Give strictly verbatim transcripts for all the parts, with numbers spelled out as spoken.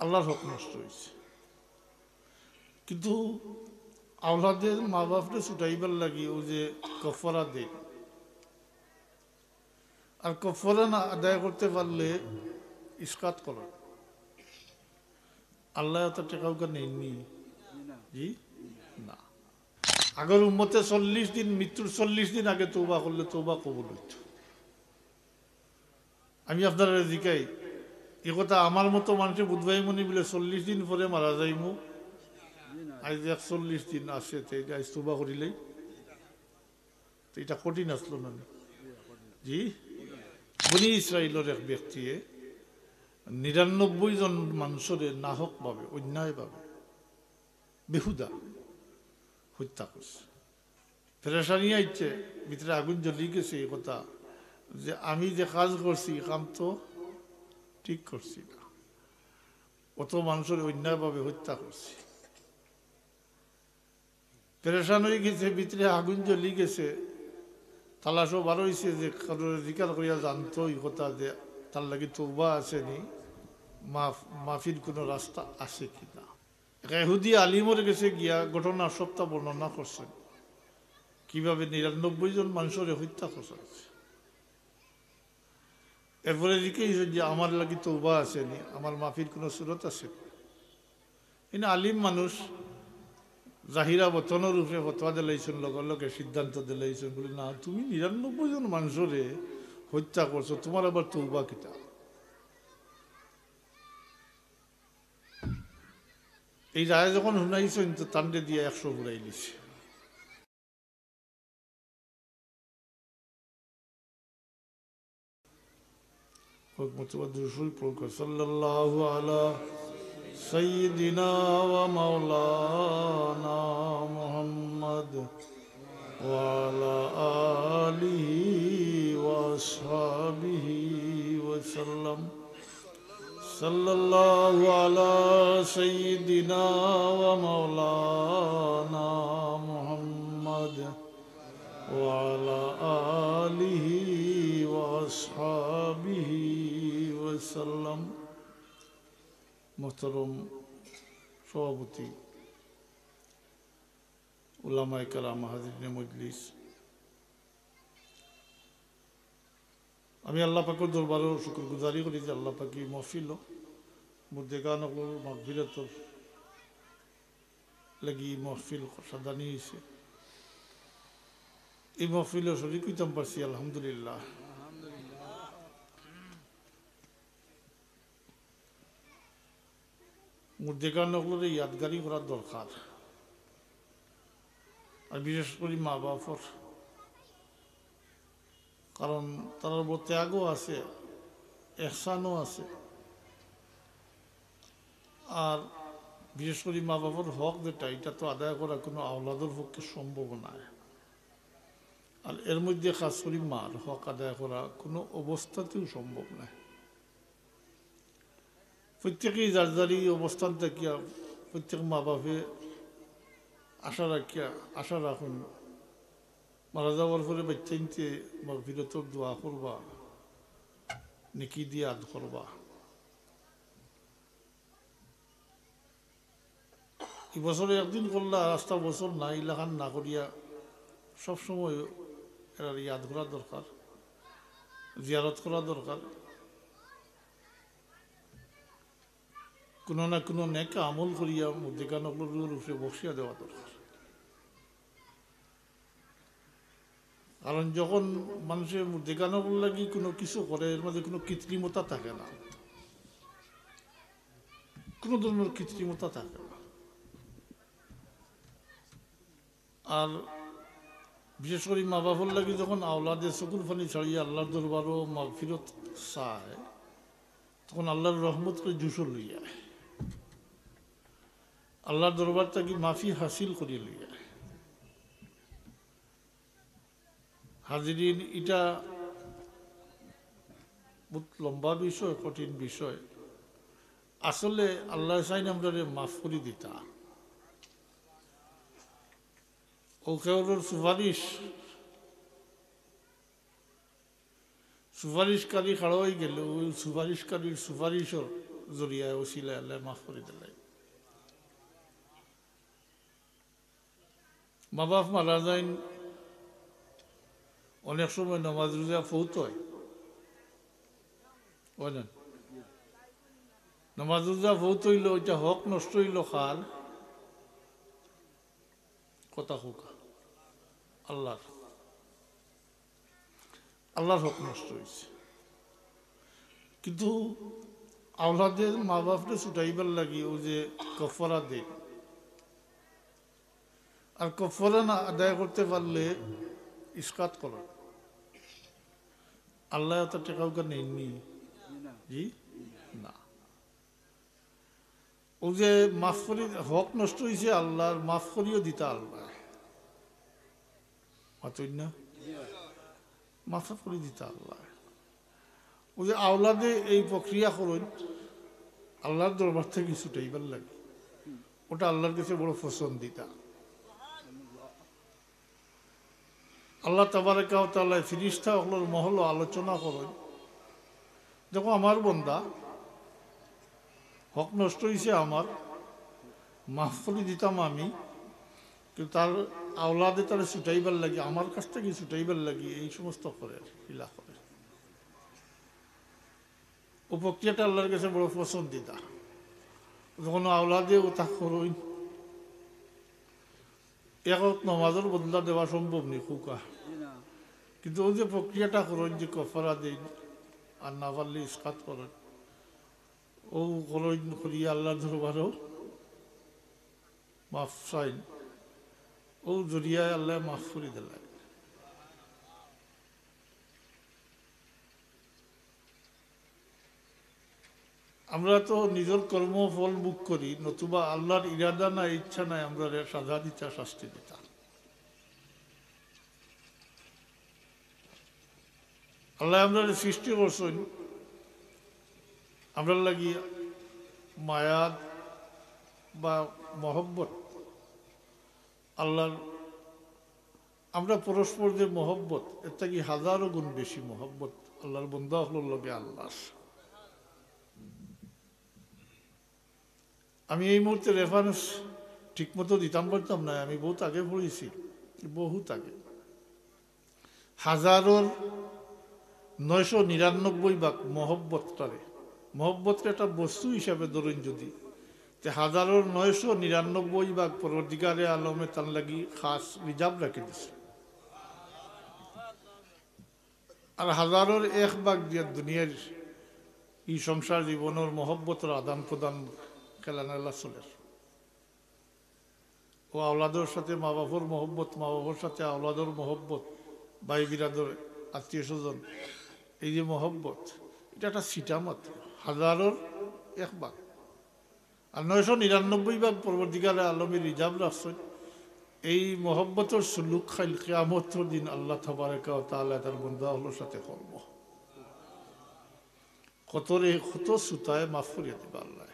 আল্লাহর হক নষ্ট অইছে। কিন্তু আওলাদে মা বাপরে ছুটাইবার লাগি অউ যে কফারা দেয়, আর কফারা না আদায় করতে পারলে ইসকাত করে। আল্লায় অত টেকা উকা নেইননি? জি না। আগর উম্মতে চল্লিশ দিন, মৃত্যুর চল্লিশ দিন আগে তওবা করলে তওবা কবুল অইতো। আমি আপনারারে জিকাই, ই কথা আমার মতো মানষে বুঝবায় মনে বুলে চল্লিশ দিন পরে মারা যাইমু। আইজ একচল্লিশ দিন আছে, তে আইজ তওবা করিলাই। তে ইটা কঠিন আছলো না নি? জি? বনি ইসরাইলর এক ব্যক্তিয়ে নিরানব্বই জন মানষরে নাহকভাবে, অন্যায়ভাবে, বেহুদা হত্যা করছে। পেরেশানি আইছে, ভিতরে আগুন জ্বলি গেছে, ই কথা যে আমি যে কাজ করছি, ই কাম তো ঠিক করছি না। অত মানষরে অন্যায়ভাবে হত্যা করছি। পেরেশান অই গেছে, ভিতরে আগুন জ্বলি গেছে। তালাশও বার অইছে যে কারোরে জিকার করিয়া জানতো ই কথা যে তার লাগি তওবা আছে নি, মাফ, মাফির কুনু রাস্তা আছে কি না। এক ইহুদি আলিমর গেছে গিয়া ঘটনা সবটা বর্ণনা করছেন, কিভাবে নিরানব্বই জন মানষরে হত্যা করা অইছে। এরপরে জিকাইছে যে, "আমার লাগি তওবা আছে নি? আমার মাফির কুনু সুরত আছে নি?" ইনি আলিম মানুষ, জাহিরা বতনর উপরে ফতোয়া দিলাইছইন, লগে লগে সিদ্ধান্ত দিলাইছইন, বুলে, "না, তুমি নিরানব্বই জন মানষরে হত্যা করছো, তুমার আবার তওবা কিতা?" এই রায় যখন হুনাইছইন, তো তানরে দিয়া একশো ফুরাইলিছে। এক মর্তবা দুরূদ শরীফ পড়ুক্কা। সাল্লাল্লাহু আলা সাইয়্যিদিনা ওয়া মাওলানা মুহাম্মদ ওয়া আলা আলিহি ওয়া আসহাবিহি ওয়া সাল্লাম। সাল্লাল্লাহু আলা সাইয়্যিদিনা ওয়া মাওলানা মুহাম্মদ ওয়া আলা আলিহি ওয়া আসহাবিহি ওয়া সাল্লাম। মোহতরম সভাপতি, উলামায়ে কেরাম, হাজিরিনে মজলিস, আমি আল্লাহ পাকর দরবারো শুকরগুজারি করি যে আল্লাহ পাকে ই মহফিলো মুর্দেগান অকলর মাগফিরাতর লাগি ই মহফিল সাজানি অইছে। ই মহফিলো শরিক অইতাম পারছি, আলহামদুলিল্লাহ। মুর্দেগান অকলরে ইয়াদগারি করার দরকার, আর বিশেষ করি মা বাপর, কারণ তারার উপর ত্যাগও আছে, এহসানও আছে। আর বিশেষ করি মা বাপর হক যেটা, ইটা তো আদায় করা কুনু আওলাদর পক্ষে সম্ভব নায়। আর এর মধ্যে খাস করি মার হক আদায় করা কুনু অবস্থাতেও সম্ভব নায়। প্রত্যেকেই যার যার ই অবস্থান থাকিয়া প্রত্যেক মা বাপে আশা রাখিয়া, আশা রাখইন, মারা যাওয়ার পরে বাইচ্চাইন্তে মাগফিরাতর দোয়া করবা, নেকি দিয়া আদ করবা। ই বছরে একদিন করলা, আস্তা বছর নাই, ইলাখান না করিয়া সবসময় এরার ইয়াদ করা দরকার, জিয়ারত করা দরকার। কুনু না কুনু নেক আমল করিয়া মুর্দেগান অকলর উপরে বখশিয়া দেওয়া দরকার। কারণ যখন মানষে মুর্দেগান অকলর লাগি কুনু কিছু করে, এর মাঝে কুনু কৃত্রিমতা থাকে না, কুনু ধরনর কৃত্রিমতা থাকে না। আর বিশেষ করি মা বাপর লাগি যখন আওলাদে চকুর পানি ছাড়িয়া আল্লাহর দরবারো মাগফিরত চায়, তখন আল্লাহর রহমতরে জুশো লইয়া আয়, আল্লাহর দরবার থাকি মাফি হাসিল করি লইয়া আয়। হাজিরিন, ইটা বহুত লম্বা বিষয়, কঠিন বিষয়। আসলে আল্লায় চাইন আমরারে মাফ করি দিতা। অউ কেউরর সুপারিশ, সুপারিশকারী খাড়া অই গেলে, অউ সুপারিশকারীর সুপারিশর জরিয়ায়, উসিলায় আল্লায় মাফ করি দিলাই। মা বাপ মারা যাইন, অনেক সময় নামাজ রোজা ফৌত অয়, অয় না? নামাজ রোজা ফৌত অইলো, ইটা হক নষ্ট অইলো কার? কথা কউক্কা, আল্লার। আল্লার হক নষ্ট অইছে। কিন্তু আওলাদে মা বাপরে ছুটাইবার লাগি অউ যে কফারা দেইন, আর কফারা না আদায় করতে পারলে ইসকাত করইন। আল্লায় অত টেকা উকা নেইননি? জি না। অউ যে মাফ করি, হক নষ্ট অইছে আল্লার, মাফ করিও দিতা আল্লায়। মাতইন না? মাফ করি দিতা আল্লায়। অউ যে আওলাদে এই প্রক্রিয়া করইন, আল্লার দরবার থাকি ছুটাইবার লাগি, অটা আল্লার গেছে বড় পছন্দিদা। আল্লাহ তাবারাকা ওয়া তাআলায় ফিরিস্তা অকলর মহলো আলোচনা করইন, "দেখো আমার বন্দা, হক নষ্ট অইছে আমার, মাফ করি দিতাম আমি, কিন্তু তার আওলাদে তারে ছুটাইবার লাগি, আমার কাছ থাকি ছুটাইবার লাগি এই সমস্ত করের, হিলা করের।" অউ প্রক্রিয়াটা আল্লার গেছে বড় পছন্দিদা। যখন আওলাদে অতা করইন, এক ওয়াক্ত নমাজর বদলা দেওয়া সম্ভব নি কউক্কা। কিন্তু অউ যে প্রক্রিয়াটা করইন যে কফারা দেইন, আর না পারলে ইসকাত করইন, অউ করইন করিয়া আল্লার দরবারো মাফ চাইন, অউ জরিয়ায় আল্লায় মাফ করি দিলা। আমরা তো নিজর কর্মফল ভোগ করি, নতুবা আল্লার ইরাদা নাই, ইচ্ছা নাই আমরারে সাজা দিতা, শাস্তি দিতা। আল্লায় আমরারে সৃষ্টি করছইন, আমরার লাগি মায়া বা মহব্বত, আল্লার আমরা পরস্পর যে মহব্বত, এর থাকি হাজারো গুণ বেশি মহব্বত আল্লার বন্দা অকলর লগে আল্লার। আমি এই মুহূর্তে reference ঠিকমতো দিতাম পারতাম না, আমি বউত আগে পড়ছি, বউত আগে। হাজারর নয়শো নিরানব্বই ভাগ মহব্বতটারে, মহব্বতরে একটা বস্তু হিসাবে ধরইন যদি, তে হাজারর নয়শো নিরানব্বই ভাগ পরওয়ারদিগারে আলমে তান লাগি খাস reserve রাখি দিছে। আর হাজারর এক ভাগ দিয়া দুনিয়ার ই সংসার জীবনর মহব্বতর আদান প্রদান খেলানেলা চলের। অউ আওলাদর সাথে মা বাপর মহব্বত, মা বাপর সাথে আওলাদর মহব্বত, ভাই বিরাদর, আত্মীয় স্বজন, এই যে মহব্বত, ইটা একটা ছিটা মাত্র, হাজারর এক ভাগ। আর নয়শো নিরানব্বই ভাগ পরওয়ারদিগারে আলমে reserve রাখছইন। এই মহব্বতর সুলুক খাইল কিয়ামতর দিন আল্লাহ তাবারাকা ওয়া তাআলা তার বন্দা অকলর সাথে করবো। কতরে, কত সুতায় মাফ করিয়া দিবা আল্লায়,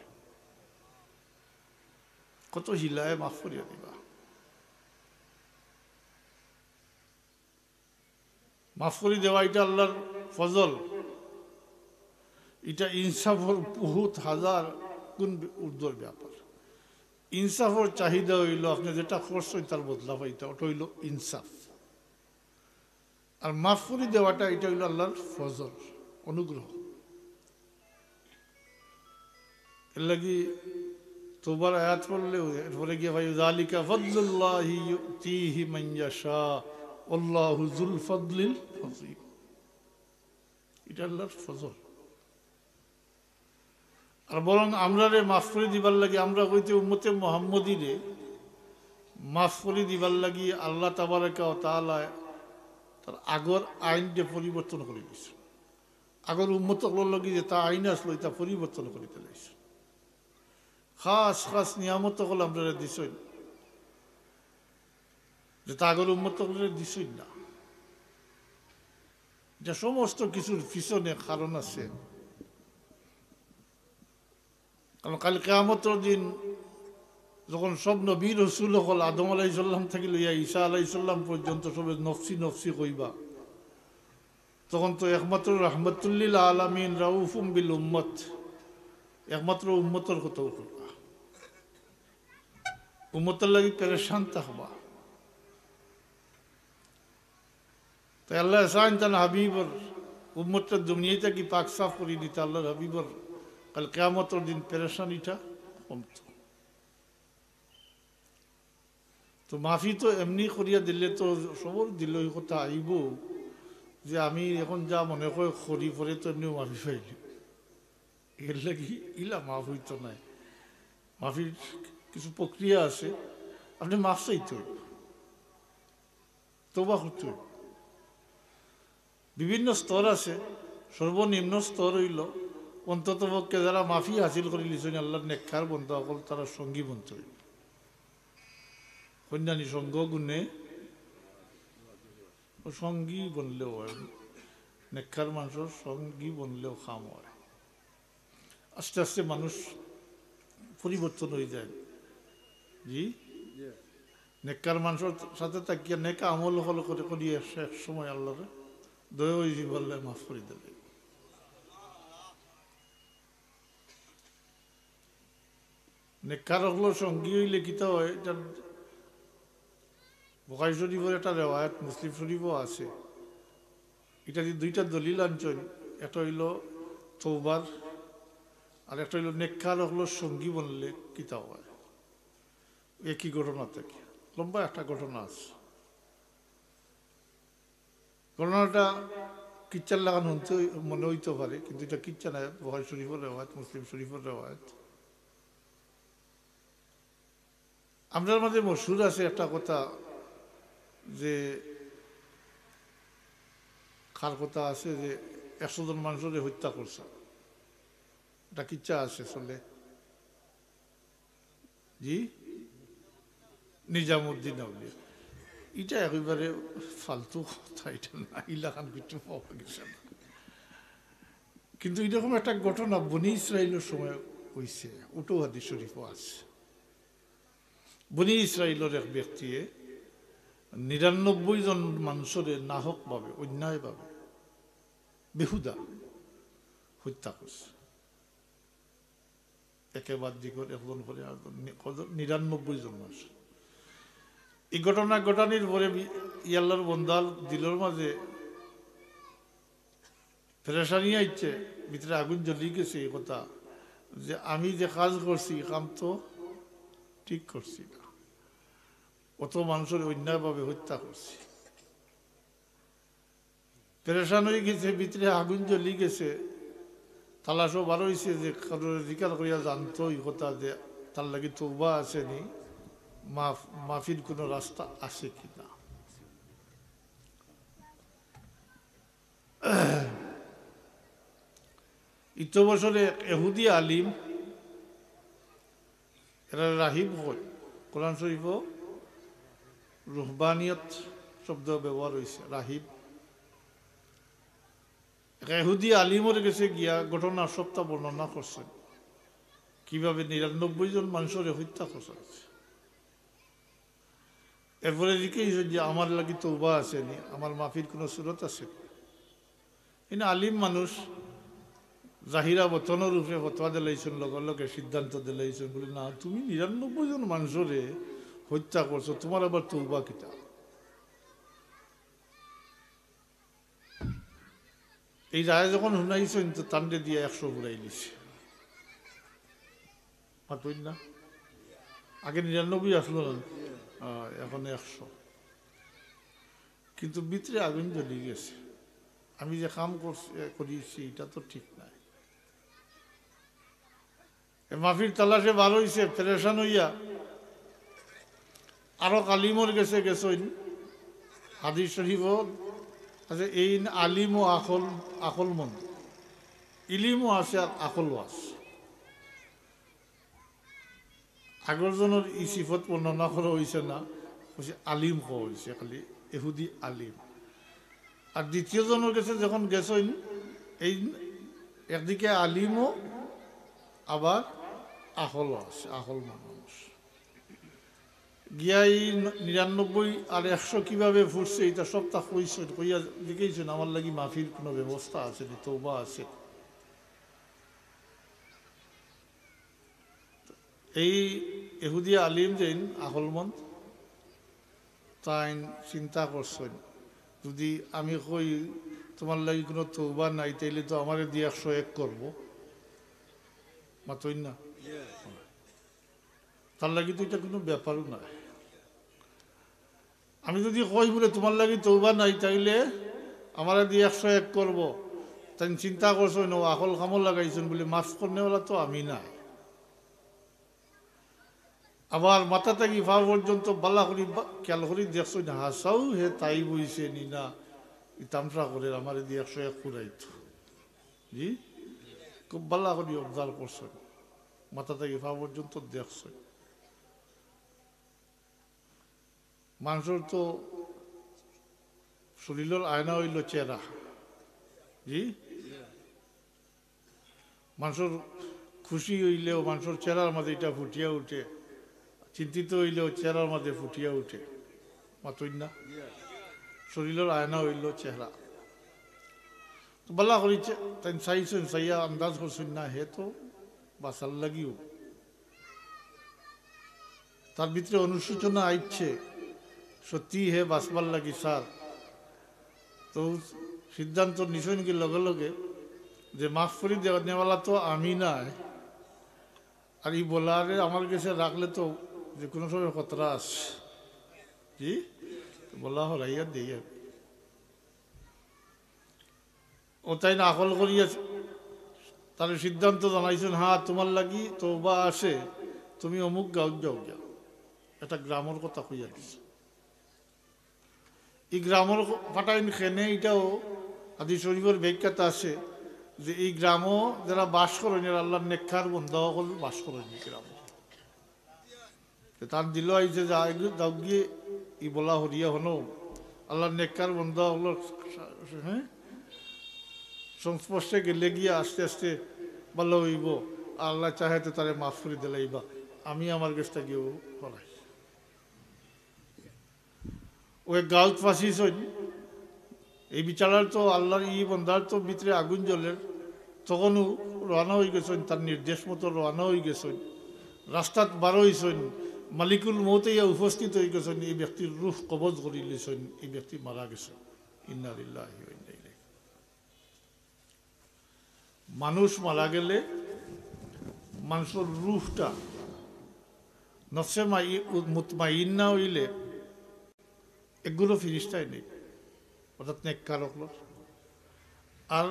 কত হিলায় মাফ করিয়া দিবা। মাফ করি দেওয়া ইটা আল্লার ফজল, ইটা ইনসাফর বহুত হাজার গুণ ঊর্ধ্বর ব্যাপার। ইনসাফর চাহিদা অইলো আপনে যেটা করছইন তার বদলা পাইতা, ওটা অইলো ইনসাফ। আর মাফ করি দেওয়াটা, ইটা অইলো আল্লার ফজল, অনুগ্রহ। এর লাগি তওবার আয়াত পড়লে, এরপরে গিয়া পাই, "যালিকা ফাদলুল্লাহি ইউতিহি মান ইয়াশা, ওয়াল্লাহু যুল ফাদলিল আযীম।" ইটা আল্লার ফজল। আর বরং আমরারে মাফ করি দিবার লাগি, আমরা অইতে উম্মতে মুহাম্মদীরে মাফ করি দিবার লাগি আল্লাহ তাবারাকা ওয়া তাআলা তার আগর আইনরে পরিবর্তন করি দিছে। আগর উম্মত অকলর লাগি যেটা আইন আছলো, ইটা পরিবর্তন করি দিলাইছে। খাস খাস নিয়ামত অকল আমরারে দিছইন, যেটা আগর উম্মত অকলরে দিছইন না। ইটা সমস্ত কিছুর পিছনে কারণ আছে। কারণ কাইল কিয়ামতর দিন যখন সব নবী রসুল অকল আদম আলাইহিস সালাম থাকি লইয়া ঈসা আলাইহিস সালাম পর্যন্ত সবে নফসি নফসি কইবা, তখন তো একমাত্র রাহমাতুল্লিল আলামিন, রাউফুম বিল উম্মত, একমাত্র উম্মতর কথাউ কইবা, উম্মতর লাগি পেরেশান থাকবা। তাই আল্লায় চাইন তান হাবিবর উম্মতরে দুনিয়া থাকি পাক সাফ করি দিতা, আল্লাহর হাবিবর কাল কিয়ামতর দিন পেরেশানিটা কমতো। তো মাফি তো এমনি করিয়া দিলে তো সবর দিলো ই কথা আইবো যে আমি এখন যা মনে করি করি, পরে তো এমনিও মাফি পাইলিমু। এর লাগি ইলা মাফ অইতো নায়। মাফির কিছু প্রক্রিয়া আছে, আপনে মাফ চাইতে অইবো, তওবা করতে অইবো। বিভিন্ন স্তর আছে, সর্বনিম্ন স্তর অইলো অন্তত পক্ষে যারা মাফি হাসিল করিলিছইন আল্লাহর নেককার বন্দা অকল, তারার সঙ্গী বনতে অইবো। কইন্নানি সঙ্গ গুণে ও সঙ্গী বনলেও অয়, নেককার মানষর সঙ্গী বনলেও কাম অয়। আস্তে আস্তে মানুষ পরিবর্তন অইযায়। জি, নেককার মানষর সাথে থাকিয়া নেক আমল অকল করি করি এক, এক সময় আল্লাহর দয়া অইযিবো, আল্লায় মাফ করি দিলে। নেককার অকলর সঙ্গী অইলে কিতা অয়? ইটা বুখারী শরীফর একটা রেওয়ায়েত, মুসলিম শরীফও আছে। ইটা দি দুইটা দলিল আনছইন, একটা অইলো তওবার, আর একটা অইলো নেককার অকলর সঙ্গী বনলে কিতা অয়। একই ঘটনা থাকি লম্বা একটা ঘটনা আছে। ঘটনাটা কিচ্ছার লাখান হুনতে অই-, মনে অইতো পারে, কিন্তু ইটা কিচ্ছা নায়, বুখারী শরীফর রেওয়ায়েত, মুসলিম শরীফর রেওয়ায়েত। আমরার মাঝে মশহুর আছে একটা কথা, যে কার কথা আছে যে একশো জন মানষরে হত্যা করছে, ইটা কিচ্ছা আছে চলে। জি, নিজামুদ্দিন আউলিয়া। ইটা একেবারে ফালতু কথা, ইটা না, ইলাখান কিচ্ছু পাওয়া গেছে না। কিন্তু এরকম একটা ঘটনা বনি ইসরাইলর সময় অইছে, ওটাও হাদিস শরীফও আছে। বনি ইসরাইলর এক ব্যক্তিয়ে নিরানব্বই জন মানষরে নাহকভাবে, অন্যায়ভাবে, বেহুদা হত্যা করছে। একে বাদ দি করে একজন করে আরেকজন, নি-, কত, নিরানব্বই জন মানুষ। এই ঘটনা ঘটানির পরে বি-, ই আল্লাহর বন্দার দিলর মাঝে পেরেশানি আইছে, ভিতরে আগুন জ্বলি গেছে এই কথা, যে আমি যে কাজ করছি, এই কাম তো ঠিক করছি না, অত মানুষরে অন্যায়ভাবে হত্যা করছি। পেরেশান অই গেছে, ভিতরে আগুন জ্বলি গেছে। তালাশও বার অইছে যে কারোর জিকার করিয়া জানতো ই কথা যে তার লাগি তওবা আছে নি, মাফ, মাফির কোনো রাস্তা আছে কি না। ইতো বছরে এক এহুদি আলিম, এরা রাহিব কয়। কোরআন শরীফও রুহবানিয়ত শব্দ ব্যবহার অইছে, রাহিব। এক এহুদি আলিমর গেছে গিয়া ঘটনা সবটা বর্ণনা করছেন, কিভাবে নিরানব্বই জন মানষরে হত্যা করা অইছে। এরপরে জিকাইছে যে, "আমার লাগি তওবা আছে নি? আমার মাফির কোনো সুরত আছে নি?" ইন আলিম মানুষ, জাহিরা বতনর উপরে ফতোয়া দিলাইছইন, লগে লগে সিদ্ধান্ত দিলাইছইন, বলে, "না, তুমি নিরানব্বই জন মানষরে হত্যা করছো, তোমার আবার তওবা কিতা?" এই রায় যখন হুনাইছইন, তো তানরে দিয়া একশো ফুরাই দিছে। মাতইন না? আগে নিরানব্বই আসলো না? আহ, এখন একশো। কিন্তু ভিতরে আগুন জ্বলি গেছে। আমি যে কাম করছি, এ, করিছি, এটা তো ঠিক নাই। এ মাফির তালাশে বার অইছে, পেরেশান অইয়া আরো আলিমর গেছে গেছইন। হাদিস শরীফও আছে, "এইন আলিম ও আকল, আকলমন্দ।" ইলিমও আছে আর আকলও আছে। আগর জনর ই সিফত বর্ণনা করা অইছে না, কইছে আলিম কওয়া অইছে, খালি এহুদি আলিম। আর দ্বিতীয় জনর গেছে যখন গেছইন, এই একদিকে আলিমও আবার আকলও আছে, আকল মানুষ। গিয়া এই ন-, নিরানব্বই আর একশো কিভাবে ফুরছে, এটা সবটা কইছইন, কইয়া জিকাইছইন, "আমার লাগি মাফির কোনো ব্যবস্থা আছে নি, তওবা আছে নি?" এই ইহুদি আলিম যেইন আকলমন্দ, তাইন চিন্তা করছইন, যদি আমি কই, "তুমার লাগি কুনু তওবা নাই", তাইলে তো আমারে দি একশো এক করবো। মাতইন না? তার লাগি তো ইটা কুনু ব্যাপারও নায়। আমি যদি কই বুলে, "তুমার লাগি তওবা নাই", তাইলে আমারে দি একশো এক করবো। তাইন চিন্তা করছইন, অউ আকল কামো লাগাইছইন বুলে, "মাফ করনেওয়ালা তো আমি নায়।" আবার মাথা থাকি পাও পর্যন্ত বালা করি বা-, খেয়াল করি দেখছইন, হাছাউ হে তাইব অইছে নি না, ই তামশা করের, আমারে দি একশো এক করাইতো। জি, খুব বালা করি observe করছইন, মাথা থাকি পাও পর্যন্ত দেখছইন। মানষর তো শরীলর আয়না অইলো চেহারা। জি, মানষর খুশি অইলেও মানষর চেহারার মাঝে ইটা ফুটিয়া উঠে, চিন্তিত অইলেও চেহারার মাঝে ফুটিয়া উঠে। মাতইন না? শরীলর আয়না অইলো চেহারা। তো বালা করি চে-, তাইন চাইছইন, চাইয়া আন্দাজ করছইন না, হে তো বাঁচার লাগিউ। তার ভিতরে অনুশোচনা আইছে, সত্যি হে বাঁচবার লাগি স্যার। তো সিদ্ধান্ত নিছইন কি লগে লগে যে মাফ করি দেওয়া নেওয়ালা তো আমি নায়, আর ই বলারে আমার গেছে রাখলে তো যে কুনু সময় খতরা আছে। জি, বলা হরাইয়া দেই আমি। অউ তাইন আকল করিয়া তারে সিদ্ধান্ত জানাইছইন, "হ্যাঁ, তুমার লাগি তওবা আছে, তুমি অমুক গাঁওত যাও গিয়া।" একটা গ্রামর কথা কইয়া দিছে। ই গ্রামর ফাটাইন খেনে, ইটাও হাদিস শরীফর ব্যাখ্যাত আছে যে ই গ্রামো যারা বাস করইন, এরা আল্লার নেককার বন্দা অকল বাস করইন ই গ্রামো। তে তান দিলো আইছে যে, "আইগু, যাও গিয়ে ই বলা হরিয়া হনো, আল্লার নেককার বন্দা অকলর, হ্যাঁ, সংস্পর্শে গেলে গিয়া আস্তে আস্তে বালা অইবো, আর আল্লায় চাহে তো তারে মাফ করি দিলাইবা, আমি আমার গেছ থাকিউ হরাই।" অউ এক গাঁওত ফাঁসিছইন। এই বিচারার তো আল্লার ই বন্দার তো ভিতরে আগুন জ্বলের। তখনউ রওয়ানা অইগেছইন, তার নির্দেশ মতো রওয়ানা অইগেছইন। রাস্তাত বার অইছইন, মালিকুল মউত আইয়া উপস্থিত অইগেছইন, এই ব্যক্তির রুহ কবজ করিলিছইন, এই ব্যক্তি মারা গেছইন। ইন্না লিল্লাহি ওয়া ইন্না ইলাইহি। মানুষ মারা গেলে মানষর রুহটা নফসে মাই-, মুতমাইন্না অইলে এগুলো ফিরিস্তায় নেই, অর্থাৎ নেককার অকলর। আর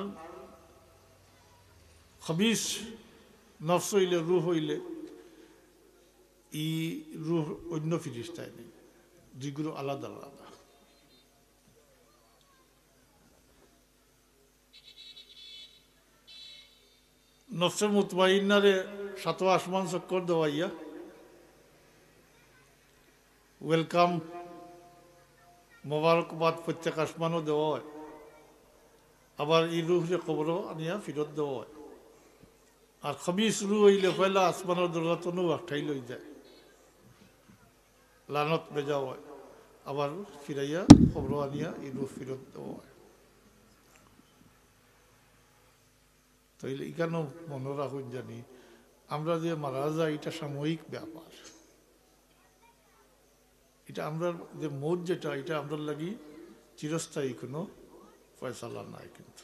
খবিস নফস অইলে, রুহ অইলে, ই রুহ অইন্য ফিরিস্তায় নেই, দুইগুলো আলাদা আলাদা। নফসে মুতমাইন্নারে সাতো আসমান চক্কর দেওয়াইয়া welcome, মোবারকবাদ প্রত্যেক আসমানো দেওয়া অয়। আবার ই রুহরে কবরো আনিয়া ফিরত দেওয়া অয়। আর খবিস রুহ অইলে পয়লা আসমানর দরজা তনু আটকাই লই যায়, লানত বেজা অয়, আবার ফিরাইয়া কবরো আনিয়া ই রুহ ফিরত দেওয়া অয়। তাইলে ইখানো মনো রাখইন জানি, আমরা যে মারা যাই, ইটা সাময়িক ব্যাপার। ইটা আমরার যে মউত যেটা, ইটা আমরার লাগি চিরস্থায়ী কুনু ফয়সালা নায় কিন্তু।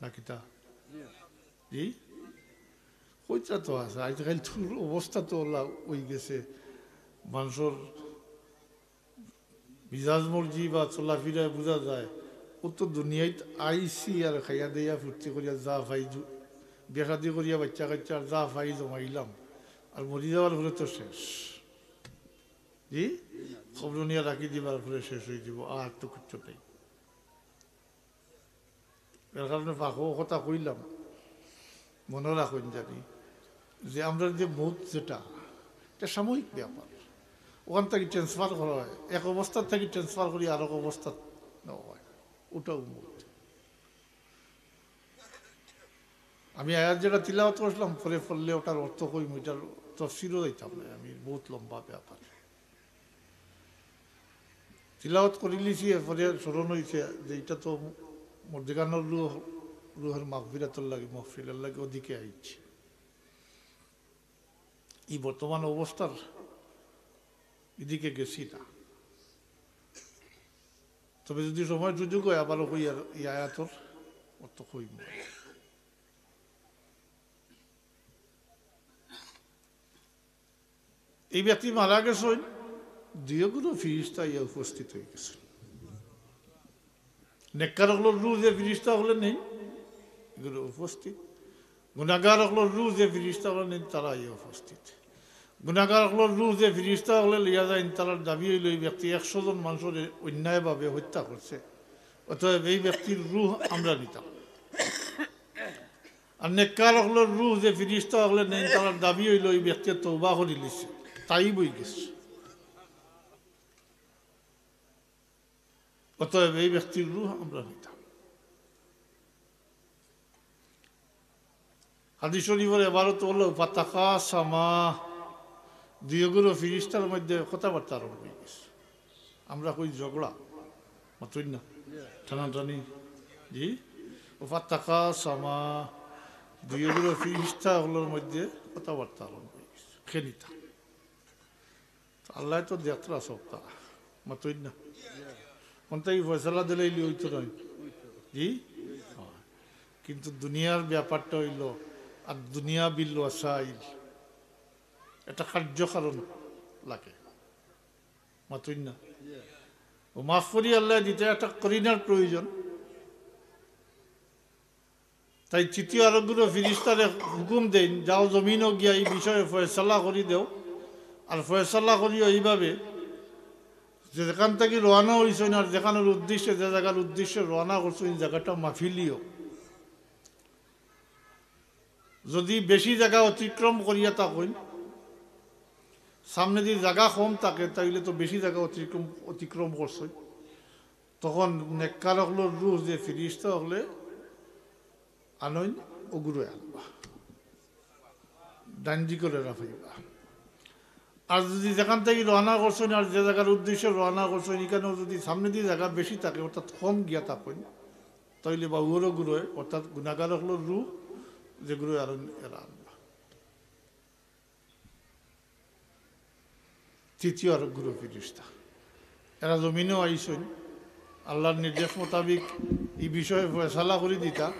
না কিতা? জি? কইতা তো আছে, আইজকাইল তো অবস্থা তো অলা অইগেছে, মানষর মিজাজ মর্জি বা চলাফিরায় বুঝা যায়, অউ তো দুনিয়াইত আইছি আর খাইয়া দেইয়া ফুর্তি করিয়া যা পাই জু-, বিয়া শাদি করিয়া বাইচ্চা কাইচ্চা আর যা পাই জমাইলাম, আর মরি যাওয়ার পরে তো শেষ। জি, কবরো নিয়া রাখি দিবার পরে শেষ অই যিবো, আর তো কিচ্ছু নাই। এর কারণে ফাঁকো কথা কইলাম, মনো রাখইন জানি যে আমরার যে মউত যেটা, ইটা সাময়িক ব্যাপার। অখান থাকি transfer করা অয়, এক অবস্থা থাকি transfer করি আরক অবস্থাত নেওয়া অয়, অটাউ মউত। আমি আয়াত যেটা তিলাওয়াত করছিলাম, পরে পড়লে অটার অর্থ কইমু, ইটার তফসিরো যাইতাম না, আমি বউত লম্বা ব্যাপার। তিলাওয়াত করিলিছি, এরপরে স্মরণ অইছে যে ইটা তো মুর্দেগানর রুহ, রুহর মাগফিরাতর লাগি, মাহফিলর লাগি অদিকে আইছে। এই বর্তমান অবস্থার এদিকে গেছি না। তবে যদি সময় সুযোগ হয়, আবারও কই আর এই আয়াতর অর্থ কইমু। এই ব্যক্তি মারা গেছইন, দুইগুলো ফিরিস্তা ইয়া উপস্থিত হয়ে গেছে। নেককার অকলর রুহ যে ফিরিস্তা অকলে নেইন, এগুলো উপস্থিত। গুনাগার অকলর রুহ যে ফিরিস্তা অকলে নেইন, তারা ইয়া উপস্থিত। গুনাগার অকলর রুহ যে ফিরিস্তা অকলে লইয়া যাইন, তারার দাবি হইল, এই ব্যক্তি একশো জন মানুষরে অন্যায়ভাবে হত্যা করছে, অতএব এই ব্যক্তির রুহ আমরা নিতাম। আর নেককার অকলর রুহ যে ফিরিস্তা অকলে নেইন, তারার দাবি হইল, এই ব্যক্তি তওবা করি লিছে, তাইব অই গেছে, অতএব এই ব্যক্তির রুহ আমরা নিতাম। হাদিস শরীফর এবারত অইল, "ফাতাকাসামা", দুইগুলো ফিরিস্তার মধ্যে কথাবার্তা আরম্ভ হয়ে গেছে। আমরা কই ঝগড়া, মাতইন না, টানাটানি, জি, ও "ফাতাকাসামা", দুইগুলো ফিরিস্তা অকলর মধ্যে কথাবার্তা আরম্ভ হয়ে গেছে, খেনিতা। আল্লায় তো দেখরা সবতা, মাতইন না। কোনটা কি ফয়সালা দিলাইলে হইতো নায়? জি? কিন্তু দুনিয়ার ব্যাপারটা হইল, আর দুনিয়া বিল ওয়াসাইল, একটা কার্যকারণ লাগে, মাতইন না। ও মাফ করি আল্লায় দিতে একটা করিনার প্রয়োজন। তাই তৃতীয় আরকগুলো ফিরিস্তারে হুকুম দেইন, "যাও জমিনো গিয়া এই বিষয়ে ফয়সালা করি দেও, আর ফয়সালা করিও এইভাবে যে যেখান থাকি রওয়ানা হইছইন আর যেখানোর উদ্দেশ্যে, যে জাগার উদ্দেশ্যে রওয়ানা করছইন, এই জাগাটা মাফিলিও। যদি বেশি জাগা অতিক্রম করিয়া থাকইন, সামনেদি জাগা কম থাকে, তাইলে তো বেশি জাগা অতিক্রম, অতিক্রম করছইন।" তখন নেককার অকলর রুহ যে ফিরিস্তা অকলে আনইন, অগুরে আনবা, ডাইন দিকরে রাফাইবা। আর যদি যেখান থাকি রওয়ানা করছইন আর যে জাগার উদ্দেশ্যে রওয়ানা করছইন, ইখানো যদি সামনেদি জাগা বেশি থাকে, অর্থাৎ কম গিয়া থাকইন, তাইলে বাউর অগুরে, অর্থাৎ গুনাগার অকলর রুহ যেগুরে আনইন, এরা আনবা। তৃতীয় আরকগুলো ফিরিস্তা, এরা জমিনো আইছইন, আল্লাহর নির্দেশ মোতাবিক এই বিষয়ে ফয়সালা করি দিতা,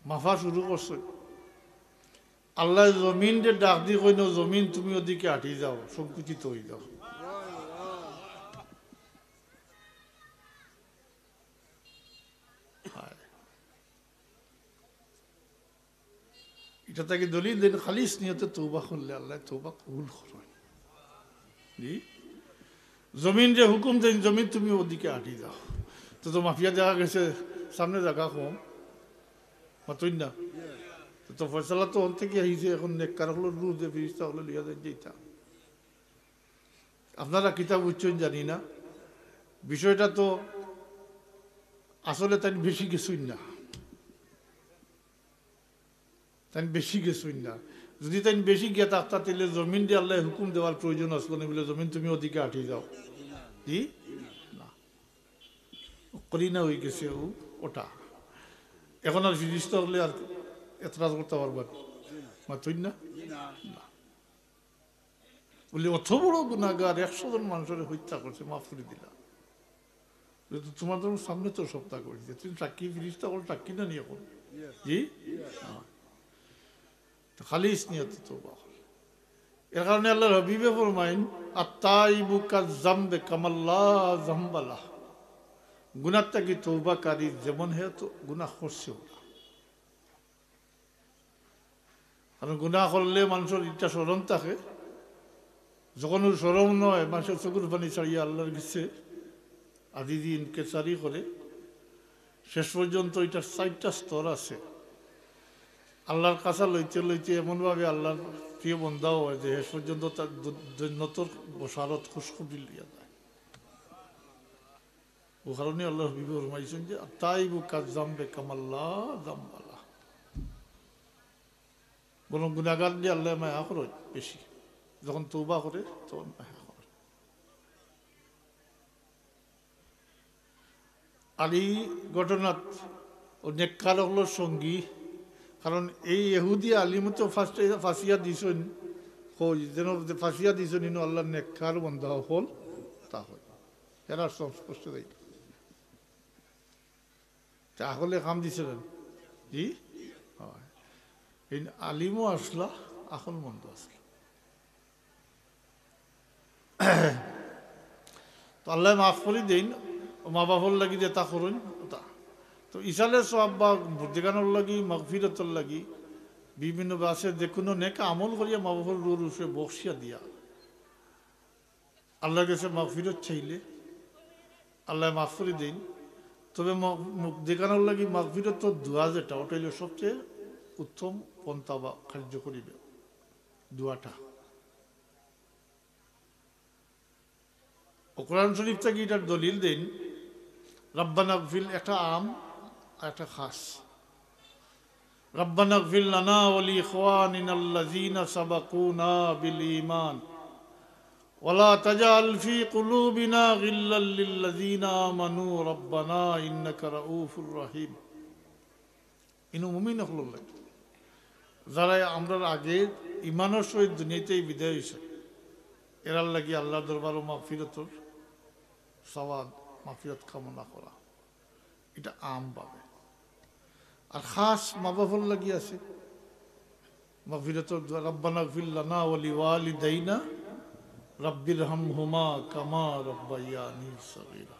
মাফা শুরু করছইন। আল্লায় জমিনরে ডাক দি কইন, "জমিন, তুমি ওদিকে আটি যাও, সংকুচিত হই যাও।" হায়। ইটা থাকি দলিল দেইন, খালিস নিয়তে তওবা করলে আল্লায় তওবা কবুল করইন। জি? জমিনরে হুকুম দেইন, "জমিন, তুমি ওদিকে আটি যাও।" তো, তো মাফিয়া দেখা গেছে সামনে জাগা কম, মাতইন না। তো, তো ফয়সালা তো অন থাকি আইছে, এখন নেককার অকলর রুহ যে ফিরিস্তা অকলে লইয়া যাইন যেটা। আপনারা কিতা বুঝছইন জানি না, বিষয়টা তো আসলে তাইন বেশি গেছইন না, তাইন বেশি গেছইন না। যদি তাইন বেশি গিয়া থাকতা, তাইলে জমিনরে আল্লায় হুকুম দেওয়ার প্রয়োজন আসলো না, বলে, "জমিন, তুমি ওদিকে আটি যাও।" জি? না। করিনা হয়ে গেছে ও, ওটা। এখন আর ফিরিস্তা অকলে আর এতরাজ করতা পারবা? মাতইন না? না। বলে, "অত বড় গুনাগার, একশো জন মানুষরে হত্যা করছে, মাফ করি দিলা।" বলে, "তো তোমার তো সামনে তো সবতা করি দিছে, তুমি সাক্ষী, ফিরিস্তা অকল সাক্ষী না নি এখন?" জি? হ্যাঁ। তো খালিস নিয়তে তওবা করলে। এর কারণে আল্লাহর হাবিবে ফরমাইন, "আত্তাইবু কাজ্জাম্বে কামাল্লা জাম্বালা।" গুনার থাকি তওবাকারী যেমন হে তো গুনা করছে ওরা। কারণ গুনা করলে মানুষর ইটা শরম থাকে, যখন ওর শরম নয়, মানুষর চকুর পানি ছাড়িয়া আল্লাহর গেছে আজিজি ইনকেসারি করে। শেষ পর্যন্ত ইটার চাইরটা স্তর আছে। আল্লাহর কাছা লইতে লইতে এমনভাবে আল্লাহর প্রিয় বন্দাও হয় যে শেষ পর্যন্ত তার দ-, জন্নতর বশারত খুশখবরি লইয়া যায়। ও কারণে আল্লাহর হাবিবে ফরমাইছেন যে, "আত্তাইবু কাজ্জাম্বে কামাল্লা জাম্বালা।" বরং গুনাগার দিয়ে আল্লাহ মায়া করেন বেশি, যখন তওবা করে তখন মায়া করেন। আর এই ঘটনাত ও নেককার অকলর সঙ্গী কারণ এই ইহুদি আলিমে তো ফাঁসিয়া দিছইন, কই যেন ফাঁসিয়া দিছইন, ইনো আল্লাহর নেককার বন্দা অকল তা কই। এরা সংস্পর্শে যাই। তা আকলে কাম দিছে না? জি? হয়। এই আলিমও আছলা, আকলমন্দ আছলা। তো আল্লায় মাফ করি দেইন, ও মা বাফর লাগি যেতা করইন, ওতা। তো ইসালে সওয়াব বা মুর্দেগানর লাগি, মাগফিরতর লাগি, বিভিন্ন বাসে যে কুনু নেক আমল করিয়া মা বাফর রুহর উপরে বখশিয়া দিয়া, আল্লাহর গেছে মাগফিরত চাইলে আল্লায় মাফ করি দেইন। তবে ম-, মুর্দেগানর লাগি মাগফিরতর দোয়া যেটা, ওটা অইলো সবচেয়ে উত্তম পন্থা বা কার্যকরী বে-, দোয়াটা। ও কোরআন শরীফ থাকি ইটার দলিল দেইন, রব্বানা গফির, একটা আম আর একটা খাস। রব্বানা গফির লানা ওয়া লিইখওয়ানিনাল্লাযীনা সাবাকুনা বিল ঈমান ওয়া লা তাজআল ফী কুলুবিনা গিল্লাল লিল্লাযীনা আমানু রব্বানা ইন্নাকা রাউফুর রহিম। ইনো মুমিন অকলর লাগি, যারা আমরার আগে ইমানর সহিত দুনিয়াতে বিদায় অইছে, এরার লাগি আল্লাহর দরবারো মাগফিরতর সওয়াব, মাগফিরত কামনা করা, ইটা আম ভাবে। আর খাস মা বাফর লাগি আছে মাগফিরতর দোয়া, রব্বানা গফির লানা ওয়া লিওয়ালিদাইনা রাব্বিরহামহুমা কামা রাব্বায়ানি সগীরা।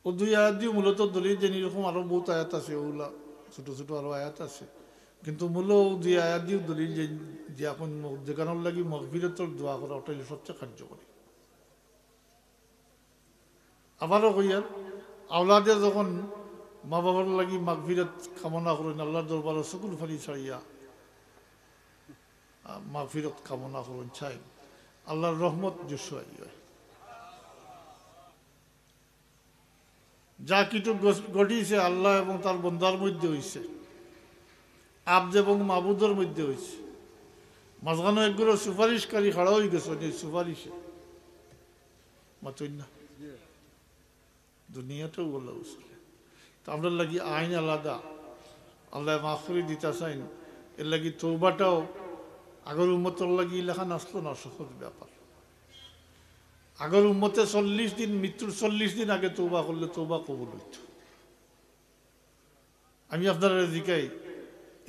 ও দুই আয়াত দিও মূলত দলিল দেইন, এরকম আরো বহুত আয়াত আছে, ওগুলা ছোট ছোট আরো আয়াত আছে, কিন্তু মূল ও দুই আয়াত দিও দলিল দেইন যে এখন মুর্দেগানর লাগি মাগফিরতর দোয়া করা, ওটাই সবচেয়ে কার্যকরী। আবারও কইয়ার, আওলাদে যখন মা বাবার লাগি মাগফিরত কামনা করইন, আল্লাহর দরবারো চকুর পানি ছাড়িয়া, আহ, মাগফিরত কামনা করইন, চাইন, আল্লাহর রহমত জুসুয়াই হয়। যা কিছু ঘ-, ঘটিছে আল্লাহ এবং তার বন্দার মধ্যে অইছে, আব্দ এবং মাবুদর মধ্যে অইছে। মাঝখানো একগুলো সুপারিশকারী খাড়া অই গেছে, এই সুপারিশে মাতইন না। দুনিয়াটাও বলা উচিত। তো আমরার লাগি আইন আলাদা, আল্লাহ মাফ করি দিতা চাইন। এর লাগি তৌবাটাও আগর উম্মতর লাগি ইলাখান আসলো না, সহজ ব্যাপার। আগর উম্মতে চল্লিশ দিন, মৃত্যুর চল্লিশ দিন আগে তৌবা করলে তৌবা কবুল অইতো। আমি আপনারারে জিকাই,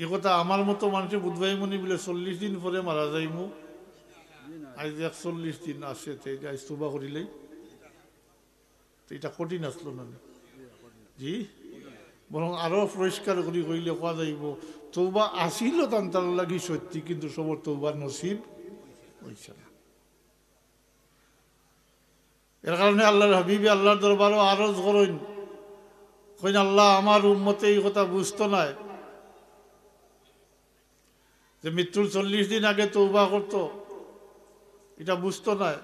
ই কথা আমার মতো মানষে বুঝবায় মনে বলে চল্লিশ দিন পরে মারা যাইমু, আইজ একচল্লিশ দিন আছে, তে আইজ তৌবা করিলেই, তো ইটা কঠিন আসলো না নি? জি, বরং আরো পরিষ্কার করি কইলে কওয়া যাইবো, তৌবা আসিল তান তার লাগি সত্যি, কিন্তু সবর তৌবা নসিব অইছে না। এর কারণে আল্লাহর হাবিবে আল্লাহর দরবারো আরজ করইন, কইন, "আল্লাহ, আমার উম্মতে ই কথা বুঝতো নায় যে মৃত্যুর চল্লিশ দিন আগে তৌবা করতো, ইটা বুঝতো নায়।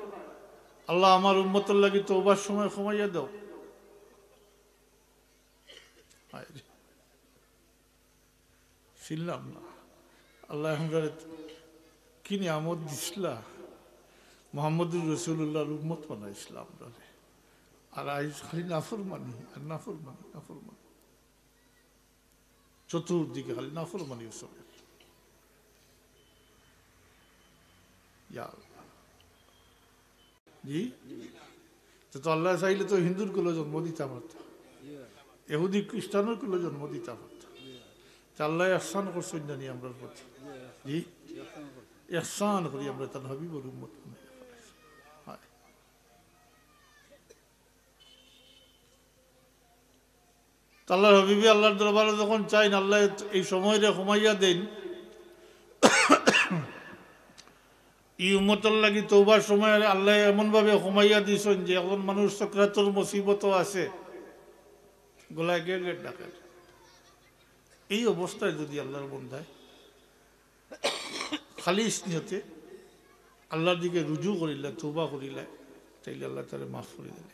আল্লাহ, আমার উম্মতর লাগি তৌবার সময় কমাইয়া দাও।" হায় রে। চিনলাম না। আল্লাহ আমরারে কি নিয়ামত দিছলা, মোহাম্মদুর রাসূলুল্লাহর উম্মত বানাইছলা আমরারে। আর আইজ খালি নাফরমানি আর নাফরমানি, নাফরমানি, চতুর্দিকে খালি নাফরমানি চলে। ইয়া আল্লাহ। জি? তো, তো আল্লাহ চাইলে তো হিন্দুর কুলো জন্ম দিতা পারতা, ইহুদি খ্রিস্টানর কুলো জন্ম দিতা পারতা। তো আল্লাহ ইহসান করছইন জানি আমরার প্রতি। জি? ইহসান করি আমরা তান হাবিবর উম্মত বানাইয়া ফেলাইছি। হায়। তো আল্লাহর হাবিবে আল্লাহর দরবারো যখন চাইন, আল্লাহ এই সময়রে কমাইয়া দেইন। ই উম্মতর লাগি তৌবার সময় আল্লাহ এমনভাবে কমাইয়া দিছইন যে এখন মানুষ সকরাতর মুসিবতো আছে, গলায় গেট গেট ডাকের। এই অবস্থায় যদি আল্লাহর বন্দায় খালিস নিয়তে আল্লাহর দিকে রুজু করিলা, তৌবা করিলা, তাইলে আল্লাহ তারে মাফ করি দিলে।